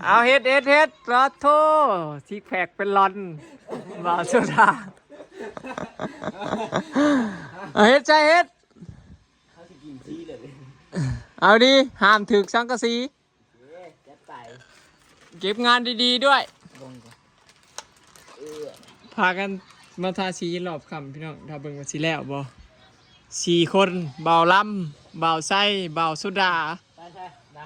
ເອົາເຮັດ ເຮັດ ເຮັດ ລະໂທ ຊິກແພັກເປັນລອນ ບ່າວໂຊດາ ເອົາເຮັດ ໃສ່ເຮັດ ເອົາດີ ຫ້າມຖືກສັງກະສີ ເອີ ຈັດໄປ ເກັບງານດີໆດ້ວຍ ເບິ່ງກ່ອນ ເອີ ພາກັນມາທາສີຮອບຄ່ຳພີ່ນ້ອງ ຖ້າເບິ່ງວ່າຊິແລ້ວບໍ່ ສີ່ຄົນ ບ່າວລຳ ບ່າວໄຊ ບ່າວໂຊດາ ໄປ ໄປ ນະ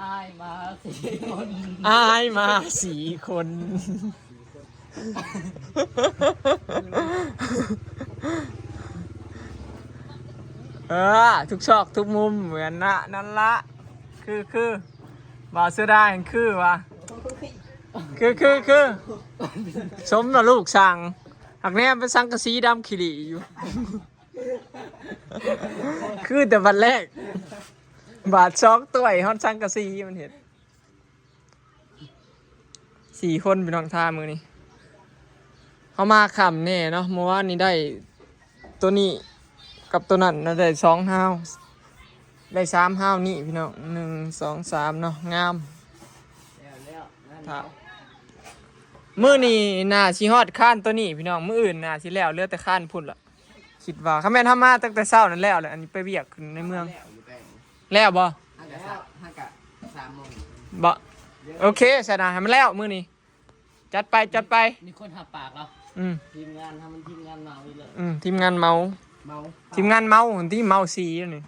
ອ້າຍມາສີ່ຄົນ ອ້າຍມາສີ່ຄົນ ເອີ ທຸກຊອກທຸກມຸມເໝືອນນະ ນັ້ນລະ ຄື ຄື ບ່າວເສືອດາຍແຮ່ງຄືວ່າ ຄື ຄື ຄື ສົມນະລູກຊ່າງ ຫາກແນມເປັນສັງກະສີດຳຂີ້ຫຼີ້ຢູ່ ຄືແຕ່ບາດແລກ ບາດສອງ ຕ້ວຍຮອດສັງກະສີມັນເຮັດ ສີ່ຄົນພີ່ນ້ອງ ຖ້າມື້ນີ້ ເຮົາມາຄ່ຳແນ່ເນາະ ເມື່ອວານນີ້ໄດ້ໂຕນີ້ກັບໂຕນັ້ນນະ ໄດ້ສອງຮາວ ໄດ້ສາມຮາວນີ້ພີ່ນ້ອງ ໜຶ່ງ ສອງ ສາມເນາະ ງາມ ຖ້າ ມື້ນີ້ໜ້າຊິຮອດຄານໂຕນີ້ພີ່ນ້ອງ ມື້ອື່ນໜ້າຊິແລ້ວ ເຫຼືອແຕ່ຄານພຸ້ນລະ ຄິດວ່າ ຄັນແມ່ນເຮົາມາຕັ້ງແຕ່ເຊົ້ານັ້ນແລ້ວແຫຼະ ອັນນີ້ໄປວຽກຂຶ້ນໃນເມືອງ ແລ້ວບໍ່? ຫາກະສາມໂມງ ບໍ່? ໂອເຄ ຊັ້ນນະ ໃຫ້ມັນແລ້ວມື້ນີ້ ຈັດໄປ ຈັດໄປ ມີຄົນຫາປາກແລ້ວ ອືມ ທີມງານເຮົາມັນທີມງານເມົາອີກແລ້ວ ອືມ ທີມງານເມົາ ເມົາ ທີມງານເມົາຫັ້ນຕິ ເມົາສີນີ້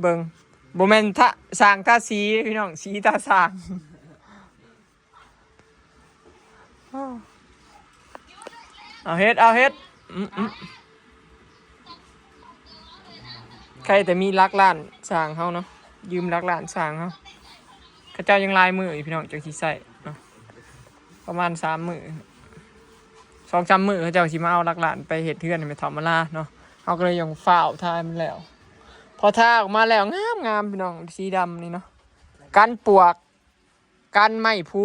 ເບິ່ງ ບໍ່ແມ່ນທາ ຊ່າງທາສີພີ່ນ້ອງ ສີທາຊ່າງ ເອົາເຮັດ ເອົາເຮັດ ອືມ ອືມ ໃຄ່ແຕ່ມີຫຼັກລ້ານຊ່າງເຮົາເນາະ ຢືມຫຼັກລ້ານຊ່າງເຮົາ ເຂົາເຈົ້າຍັງຫຼາຍມື້ຢູ່ພີ່ນ້ອງ ຈັ່ງຊິໃຊ້ເນາະ ປະມານສາມມື້ ສອງສາມມື້ ເຂົາເຈົ້າຊິມາເອົາຫຼັກລ້ານໄປເຮັດເຮືອນໃຫ້ແມ່ເຖົ້າມາລາເນາະ ເຮົາກໍເລີຍຍັງຟ້າວຖ່າຍມັນແລ້ວ ພໍຖ່າຍອອກມາແລ້ວງາມໆ ພີ່ນ້ອງ ສີດຳນີ້ເນາະ ກັນປວກ ກັນໄມ້ຜຸ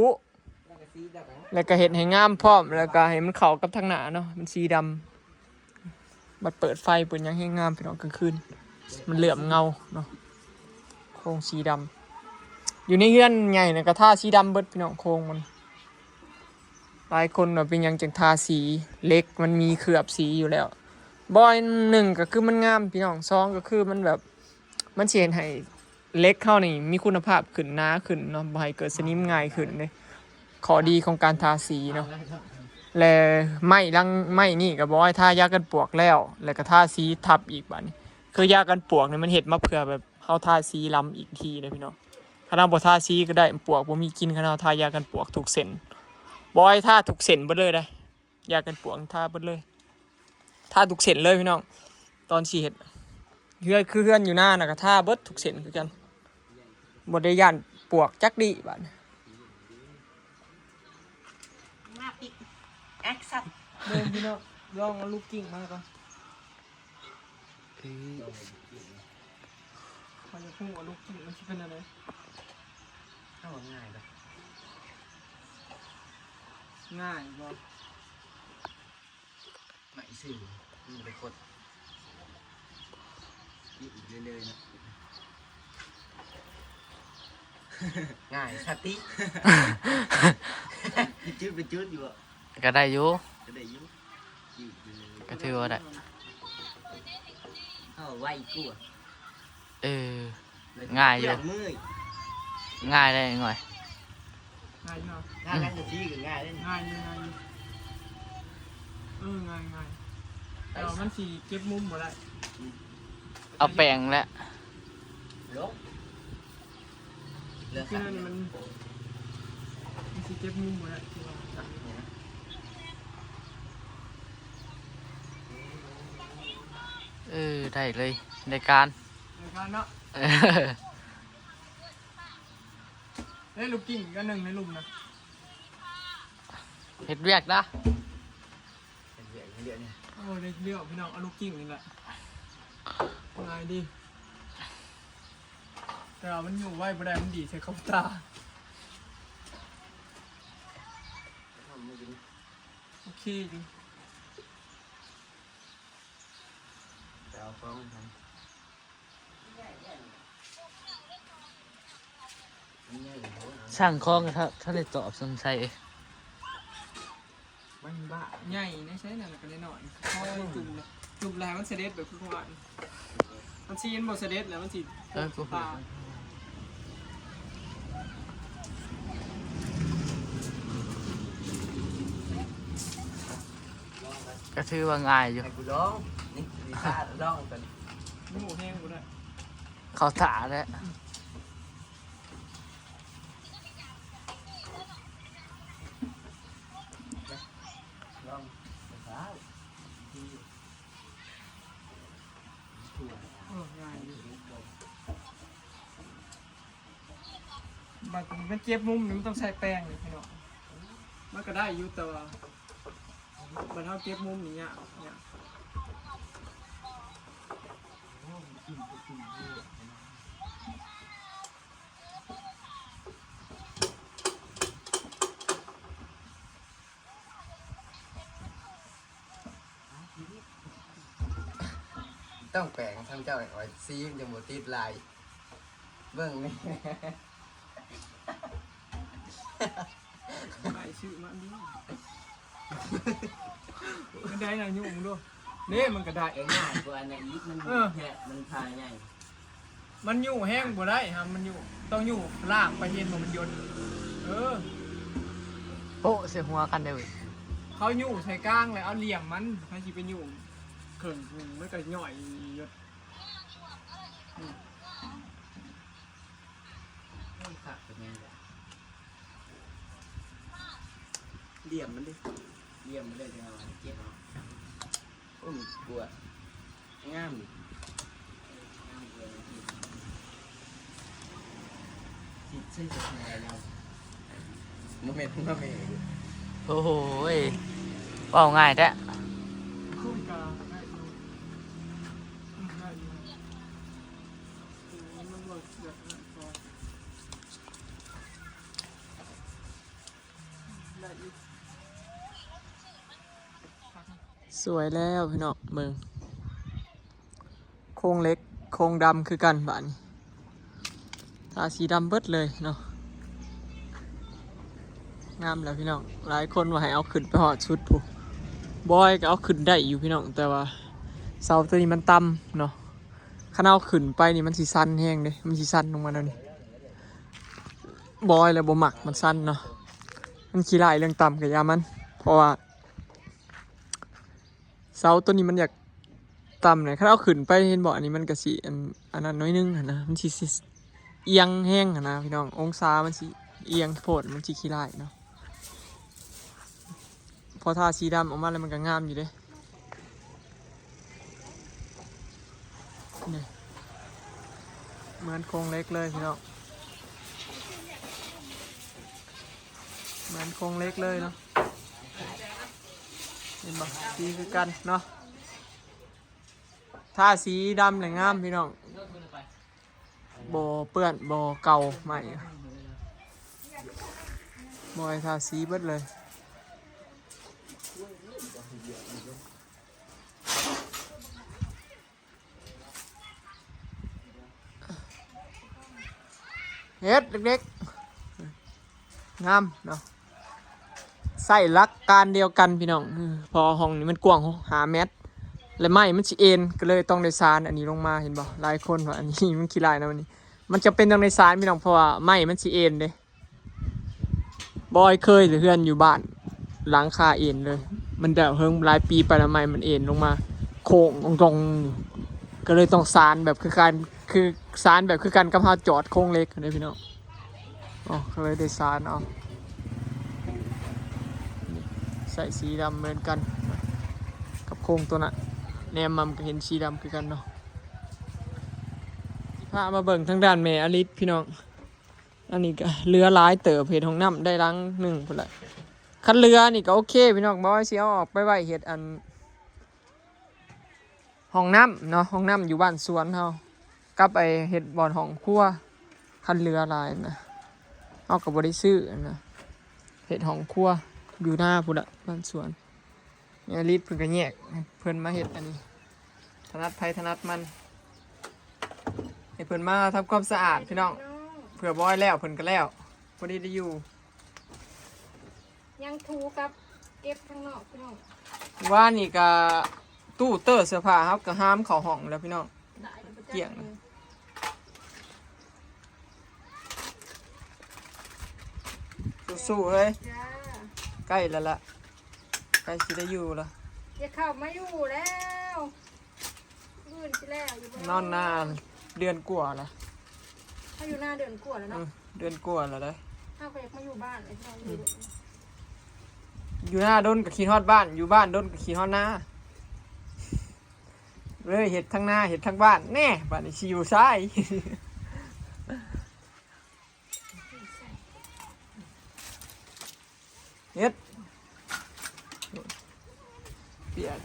ແລ້ວກໍເຮັດໃຫ້ງາມພ້ອມ ແລ້ວກໍໃຫ້ມັນເຂົ້າກັບທາງໜ້າເນາະ ມັນສີດຳ ບັດເປີດໄຟເປີດຫຍັງແຮງງາມພີ່ນ້ອງ ກາງຄືນມັນເຫຼື້ອມເງົາເນາະ ໂຄງສີດຳ ຢູ່ໃນເຮືອນໃຫຍ່ນະກະທາສີດຳເບິດພີ່ນ້ອງ ໂຄງມັນ ຫຼາຍຄົນວ່າເປັນຫຍັງຈັ່ງທາສີ ເຫຼັກມັນມີເຄືອບສີຢູ່ແລ້ວ ບໍ່ ໜຶ່ງກໍຄືມັນງາມພີ່ນ້ອງ ສອງກໍຄືມັນແບບ ມັນຊິເຮັດໃຫ້ເຫຼັກເຮົານີ້ມີຄຸນນະພາບຂຶ້ນ ໜາຂຶ້ນເນາະ ບໍ່ໃຫ້ເກີດສະໜິມງ່າຍຂຶ້ນເດ້ ຂໍ້ດີຂອງການທາສີເນາະ ແລະ ໄມ້ຫຼັງ ໄມ້ນີ້ກໍບໍ່ໃຫ້ທາຢາກັນປວກແລ້ວ ແລ້ວກໍທາສີທັບອີກບາດນີ້ ຄືຢາກັນປວກນີ້ມັນເຮັດມາເພື່ອແບບເຮົາທາສີລຳອີກທີເດ້ພີ່ນ້ອງ ຄັນເຮົາບໍ່ທາສີກໍໄດ້ ປວກບໍ່ມີກິນ ຄັນເຮົາທາຢາກັນປວກທຸກເສັ້ນ ບໍ່ໃຫ້ທາທຸກເສັ້ນເບິດເລີຍເດ້ ຢາກັນປວກທາເບິດເລີຍ ທາທຸກເສັ້ນເລີຍພີ່ນ້ອງ ຕອນຊິເຮັດ ເຮືອນ ຄືເຮືອນຢູ່ນານະກະທາເບິດທຸກເສັ້ນຄືກັນ ບໍ່ໄດ້ຢ້ານປວກຈັກດີ້ບາດນີ້ ມາປິກ ແອັກຊັນ ເບິ່ງພີ່ນ້ອງ ລອງເອົາລູກກິ້ງມາກ່ອນ ເອີ ຂ້ອຍຢາກຮູ້ວ່າລູກກິ້ງມັນຊິເປັນແນວໃດ ເອົາງ່າຍດອກ ງ່າຍບໍ່? ໄມ້ຊື່ ມັນໄປຄົດ ຢູ່ເລື້ອຍໆເນາະ ງ່າຍ ສະຕິ ໄປຈຸດ ໄປຈຸດຢູ່ບໍ່? ກໍໄດ້ຢູ່ ກໍໄດ້ຢູ່ ຢູ່ເລື້ອຍໆ ກໍຖືວ່າໄດ້ ເອົາໄວກວ່າ ເອີ ງ່າຍຢູ່ ເຄື່ອງມື ງ່າຍໄດ້ຫຍັງຫວາ ງ່າຍຢູ່ເນາະ ງານແລກມື້ທີ່ກໍງ່າຍເດ້ ງ່າຍຢູ່ ງ່າຍຢູ່ ເອີ ງ່າຍໆ ແຕ່ວ່າມັນຊິເກັບມຸມບໍ່ໄດ້ ອືມ ເອົາແປງແຫຼະ ລົງ ເຫຼືອ ຄືນັ້ນມັນ ມັນຊິເກັບມຸມບໍ່ໄດ້ ຄືວ່າ ເອີ ໄດ້ເລີຍ ໄດ້ການ ໄດ້ການເນາະ ເອີ ເອີ ລູກກິ້ງອັນໜຶ່ງໃນລຸ່ມນະ ເຮັດວຽກນະ ເຮັດວຽກ ເຮັດວຽກນີ້ ໂອ້ ໄດ້ເລືອກພີ່ນ້ອງ ເອົາລູກກິ້ງນີ້ແຫຼະ ງ່າຍດີ ແຕ່ວ່າມັນຢູ່ໄວ້ບໍ່ໄດ້ ມັນດີດໃສ່ເຂົ້າຕາ ໂອເຄຢູ່ ໄປເອົາຂອງໃຫ້ເພິ່ນ ມັນໃຫຍ່ໂພດເນາະ ສັ່งของก็ถ้า ถ้าได้ตอบสงสัย มันบ้า ໃຫຍ່ໃນໃຊ້ນັ້ນ ແລ້ວກໍນ້ອຍໆ ຄ່ອຍຈຸ່ມ ຈຸ່ມແລ້ວໃຫ້ມັນສະເດັດ ແບບຄືຂອງອັນ ມັນຊີ້ມັນບໍ່ສະເດັດ ແລ້ວມັນຊິ ເອີ ກູຮູ້ ປາ ກໍຖືວ່າງ່າຍຢູ່ ໃຫ້ກູລອງ ນີ້ ນີ້ ລອງກັນ ໂອ້ ແຮງບໍ່ໄດ້ ເຂົາຖ້າແລ້ວ ລອງ ໂອ້ ງ່າຍຢູ່ ບັດມັນເຈັບມຸມນີ້ ມັນຕ້ອງໃສ່ແປ້ງນີ້ພີ່ນ້ອງ ມັນກໍໄດ້ຢູ່ ແຕ່ວ່າບັດເຮົາເຈັບມຸມນີ້ຍາກ ຍາກ. ຕ້ອງແປງທຳເຈົ້າໃຫ້ຂ້ອຍ ສີມັນຈັ່ງບໍ່ຕິດລາຍ ເບິ່ງນີ້ ໄປຊື້ມາອັນດຽວ ມັນໄດ້ນະ ຫຍຸ້ງດູ ເດ້ ມັນກໍໄດ້ ເອີ ງ່າຍກວ່າອັນນັ້ນອີກ ມັນ ເອີ ແທະ ມັນພາໃຫຍ່ ມັນຫຍຸ້ງແຮງບໍ່ໄດ້ຫາ ມັນຫຍຸ້ງ ຕ້ອງຫຍຸ້ງລາກໄປ ເຫັນບໍ່ ມັນຢົດ ເອີ ໂປະໃສ່ຫົວກັນເດ້ ເຂົາຫຍຸ້ງໃສ່ກາງ ແລ້ວເອົາຫຼ່ຽມມັນ ໃຜຊິໄປຫຍຸ້ງເຄິ່ງໜຶ່ງ ມັນກໍຫຍ້ອຍຢົດ ອືມ ຄັກເປັນຫຍັງ ຫຼ່ຽມມັນເດ້ ຫຼ່ຽມມັນເດ້ແຕ່ວ່າເຈັບເອົາ ໂອ້ ມີກວດ ງາມ ງາມເກີນ ຕິດໃສ່ເສື້ອແລ້ວ ບໍ່ແມ່ນ ບໍ່ແມ່ນ ໂອ້ໂຫຍ ເວົ້າງ່າຍແທ້ ສວຍແລ້ວພີ່ນ້ອງ ເບິ່ງ ໂຄງເຫຼັກ ໂຄງດຳຄືກັນບາດນີ້ ທາສີດຳເບິດເລີຍເນາະ ງາມແລ້ວພີ່ນ້ອງ ຫຼາຍຄົນວ່າໃຫ້ເອົາຂຶ້ນໄປຮອດສຸດພຸ້ນ ບອຍກໍເອົາຂຶ້ນໄດ້ຢູ່ພີ່ນ້ອງ ແຕ່ວ່າເສົາຕົວນີ້ມັນຕ່ຳເນາະ ຄັນເອົາຂຶ້ນໄປນີ້ມັນຊິຊັນແຮງເດ້ ມັນຊິຊັນລົງມາແນວນີ້ ບອຍແລ້ວບໍ່ມັກມັນຊັນເນາະ ມັນຂີ້ລ້າຍເລື່ອງຕ່ຳກໍຢ່າມັນ ເພາະວ່າ ເສົາຕົວນີ້ມັນຢາກຕ່ຳແຫຼະ ຄັນເອົາຂຶ້ນໄປ ເຫັນບໍ່ ອັນນີ້ມັນກະຊິ ອັນ ອັນນັ້ນໜ້ອຍໜຶ່ງຫັ້ນນະ ມັນຊິ ຊິອຽງແຮງຫັ້ນນະພີ່ນ້ອງ ອົງສາມັນຊິອຽງໂພດ ມັນຊິຂີ້ລ້າຍເນາະ ພໍທາສີດຳອອກມາແລ້ວ ມັນກະງາມຢູ່ເດ້ ນີ້ ເໝືອນໂຄງເຫຼັກເລີຍພີ່ນ້ອງ ເໝືອນໂຄງເຫຼັກເລີຍເນາະ ເຫັນບໍ່ ສີຄືກັນເນາະ ທາສີດຳແລ້ວງາມພີ່ນ້ອງ ບໍ່ເປື້ອນ ບໍ່ເກົ່າໃໝ່ ບໍ່ໃຫ້ທາສີເບິດເລີຍ. ເຮັດເດັກໆ ງາມເນາະ ໃຊ້ຫຼັກການດຽວກັນພີ່ນ້ອງ ເພາະວ່າຫ້ອງນີ້ມັນກວ້າງຫ້າແມັດ ແລະໄມ້ມັນຊິເອັນ ກໍເລີຍຕ້ອງໄດ້ສານອັນນີ້ລົງມາ ເຫັນບໍ່ ຫຼາຍຄົນວ່າອັນນີ້ມັນຂີ້ລ້າຍນະ ອັນນີ້ມັນຈຳເປັນຕ້ອງໄດ້ສານພີ່ນ້ອງ ເພາະວ່າໄມ້ມັນຊິເອັນເດ້. ບອຍເຄີຍແຕ່ເຮືອນຢູ່ບ້ານຫຼັງຄາເອັນເລີຍ ມັນແລ້ວເຫິງຫຼາຍປີໄປແລ້ວ ໄມ້ມັນເອັນລົງມາໂຄ້ງຕ່ອງໆ ກໍເລີຍຕ້ອງສານແບບຄືກັນ ຄືສານແບບຄືກັນກັບເຮົາຈອດໂຄງເຫຼັກຫັ້ນເດ້ພີ່ນ້ອງ. ອໍ ກໍເລີຍໄດ້ສານເອົາ ໃສ່ສີດຳເໝືອນກັນກັບໂຄງຕົວນັ້ນ ແນມມາມັນກໍເຫັນສີດຳຄືກັນເນາະ. ພາມາເບິ່ງທາງດ້ານແມ່ອາລິດພີ່ນ້ອງ. ອັນນີ້ກໍເຫຼືອຫຼາຍເຕີບ ເຮັດຫ້ອງນ້ຳໄດ້ຫຼັງໜຶ່ງພຸ້ນແຫຼະ. ຄັນເຫຼືອນີ້ກໍໂອເຄພີ່ນ້ອງ ບອຍຊິເອົາອອກໄປໄວ້ເຮັດອັນ ຫ້ອງນ້ຳເນາະ ຫ້ອງນ້ຳຢູ່ບ້ານສວນເຮົາ ກັບໄອ້ເຮັດບ່ອນຫ້ອງຄົວ. ຄັນເຫຼືອຫຼາຍນະ ເຮົາກໍບໍ່ໄດ້ຊື້ນະ ເຮັດຫ້ອງຄົວຢູ່ໜ້າພຸ້ນລະ ບ້ານສວນ. ແມ່ລິດເພິ່ນກໍແຍກໃຫ້ເພິ່ນມາເຮັດອັນນີ້ ຖະໜັດໃຜຖະໜັດມັນ ໃຫ້ເພິ່ນມາທຳຄວາມສະອາດພີ່ນ້ອງ ເພື່ອບອຍແລ້ວເພິ່ນກໍແລ້ວ. ພໍດີໄດ້ຢູ່ ຍັງຖູກັບເກັບທາງນອກພີ່ນ້ອງ. ວານນີ້ກະຕູ້ເຕີເສື້ອຜ້າເຮົາກະຫາມເຂົ້າຫ້ອງແລ້ວພີ່ນ້ອງ ຫຼາຍກະບໍ່ຈັກ ກ້ຽງ ເລີຍ. ສູ້ໆເຮີ້ຍ ຈ້າ ໃກ້ແລ້ວລະ ໃກ້ຊິໄດ້ຢູ່ລະ. ຢາກເຂົ້າມາຢູ່ແລ້ວ ມື້ອື່ນຊິແລ້ວຢູ່ບໍ່ ນອນນາເດືອນກວ່າລະ. ເຮົາຢູ່ນາເດືອນກວ່າແລ້ວເນາະ ເອີ ເດືອນກວ່າແລ້ວເດ້. ເຮົາກະຢາກມາຢູ່ບ້ານແຫຼະ ຢູ່ ອືມ ຢູ່ນາດົນກະຄິດຮອດບ້ານ ຢູ່ບ້ານດົນກະຄິດຮອດນາ ເລີຍເຮັດທັງນາເຮັດທັງບ້ານແນ່. ບາດນີ້ຊິຢູ່ໃສ? ເຮັດ ປ່ຽນ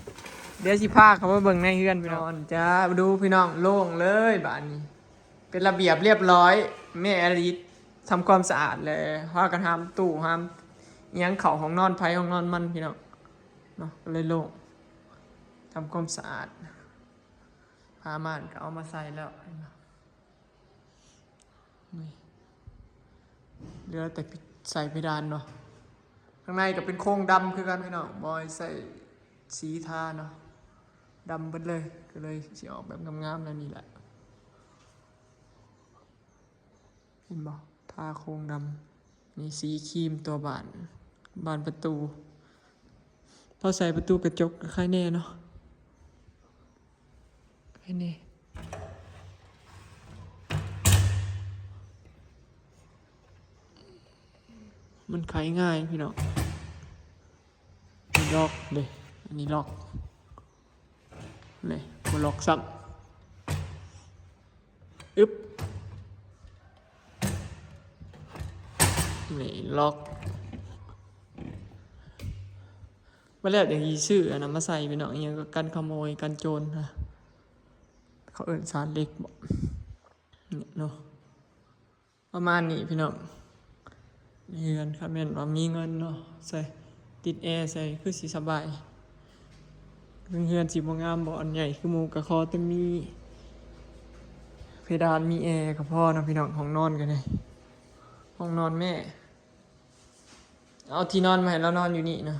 ດຽວຊິພາເຂົ້າມາເບິ່ງໃນເຮືອນພີ່ນ້ອງ. ນອນຈ້າ ດູພີ່ນ້ອງ ໂລ່ງເລີຍບາດນີ້ ເປັນລະບຽບລຽບຮ້ອຍ. ແມ່ອາລິດທຳຄວາມສະອາດ ແລະ ພາກັນຫາມຕູ້ຫາມອີ່ຫຍັງເຂົ້າຫ້ອງນອນໃຜຫ້ອງນອນມັນພີ່ນ້ອງເນາະ ກະເລີຍໂລ່ງ ທຳຄວາມສະອາດ. ຜ້າມ່ານກະເອົາມາໃສ່ແລ້ວ ເຫັນບໍ່? ນີ້ ເຫຼືອແຕ່ໃສ່ເພດານເນາະ. ຂ້າງໃນກະເປັນໂຄງດຳຄືກັນພີ່ນ້ອງ ບໍ່ໃສ່ສີທາເນາະ ດຳເບິດເລີຍ ກະເລີຍຊິອອກແບບງາມໆແນວນີ້ແຫຼະ. ເຫັນບໍ່? ທາໂຄງດຳ ນີ້ສີຄຣີມຕົວບານ ບານປະຕູ. ພໍໃສ່ປະຕູກະຈົກກະໄຄແນ່ເນາະ ໄຄແນ່. ມັນໄຂງ່າຍພີ່ນ້ອງ. ລັອກເດ້ ອັນນີ້ລັອກ ນີ້ບໍ່ລັອກຊ້ຳ. ອຶບ ນີ້ລັອກ. ມາແລ້ວຈັ່ງຊິຊື້ອັນນັ້ນມາໃສ່ພີ່ນ້ອງ ອີ່ຫຍັງກະກັນຂະໂມຍກັນໂຈນນະ ເຂົາເອີ້ນສານເຫຼັກບໍ ນີ້ເນາະ. ປະມານນີ້ພີ່ນ້ອງ ເຮືອນ ຄັນແມ່ນວ່າມີເງິນເນາະ ໃສ່ ຕິດແອໃສ່ຄືຊິສະບາຍ. ເຖິງເຮືອນຊິບໍ່ງາມບໍ່ອັນໃຫຍ່ຄືໝູ່ ກະຂໍແຕ່ມີເພດານມີແອກະພໍເນາະພີ່ນ້ອງ. ຫ້ອງນອນກະນີ້ ຫ້ອງນອນແມ່ ເອົາທີ່ນອນມາໃຫ້ລາວນອນຢູ່ນີ້ເນາະ.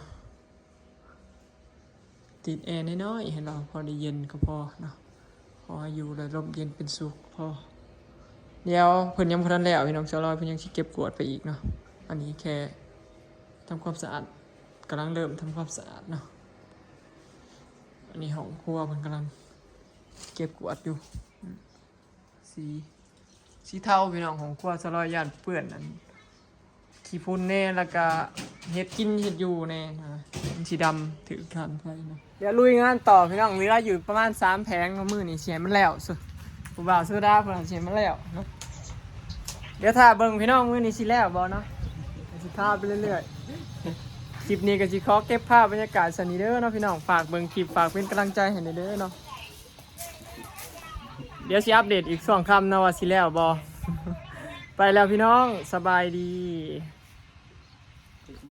ຕິດແອນ້ອຍໆໃຫ້ລາວພໍໄດ້ເຢັນກະພໍເນາະ ພໍໃຫ້ຢູ່ແລ້ວລົມເຢັນເປັນສຸກພໍ. ດຽວເພິ່ນຍັງບໍ່ທັນແລ້ວພີ່ນ້ອງ ສາວລອຍເພິ່ນຍັງຊິເກັບກວາດໄປອີກເນາະ. ອັນນີ້ແຄ່ທຳຄວາມສະອາດ ກຳລັງເລີ່ມທຳຄວາມສະອາດເນາະ. ອັນນີ້ຫ້ອງຄົວເພິ່ນກຳລັງເກັບກວາດຢູ່ ອືມ ສີ ສີເທົາພີ່ນ້ອງ. ຫ້ອງຄົວສາວລອຍຢ້ານເປື້ອນອັນຂີ້ຝຸ່ນແນ່ ແລ້ວກະເຮັດກິນເຮັດຢູ່ແນ່ນະ ມັນຊິດຳຖືກຖ່ານໄຟເນາະ. ດຽວລຸຍງານຕໍ່ພີ່ນ້ອງ ເຫຼືອຢູ່ປະມານສາມແຜງເນາະ. ມື້ນີ້ຊິໃຫ້ມັນແລ້ວ ຜູ້ບ່າວໂຊດາເພິ່ນວ່າຊິໃຫ້ມັນແລ້ວເນາະ. ດຽວຖ້າເບິ່ງພີ່ນ້ອງ ມື້ນີ້ຊິແລ້ວບໍ່ເນາະ ກະຊິພາໄປເລື້ອຍໆ. ຄລິບນີ້ກະຊິຂໍເກັບພາບບັນຍາກາດສ່ຳນີ້ເດີເນາະພີ່ນ້ອງ. ຝາກເບິ່ງຄລິບ ຝາກເປັນກຳລັງໃຈໃຫ້ແນ່ເດີເນາະ. ດຽວຊິອັບເດດອີກຊ່ວງຄ່ຳເນາະວ່າຊິແລ້ວບໍ່. ໄປແລ້ວພີ່ນ້ອງ ສະບາຍດີ.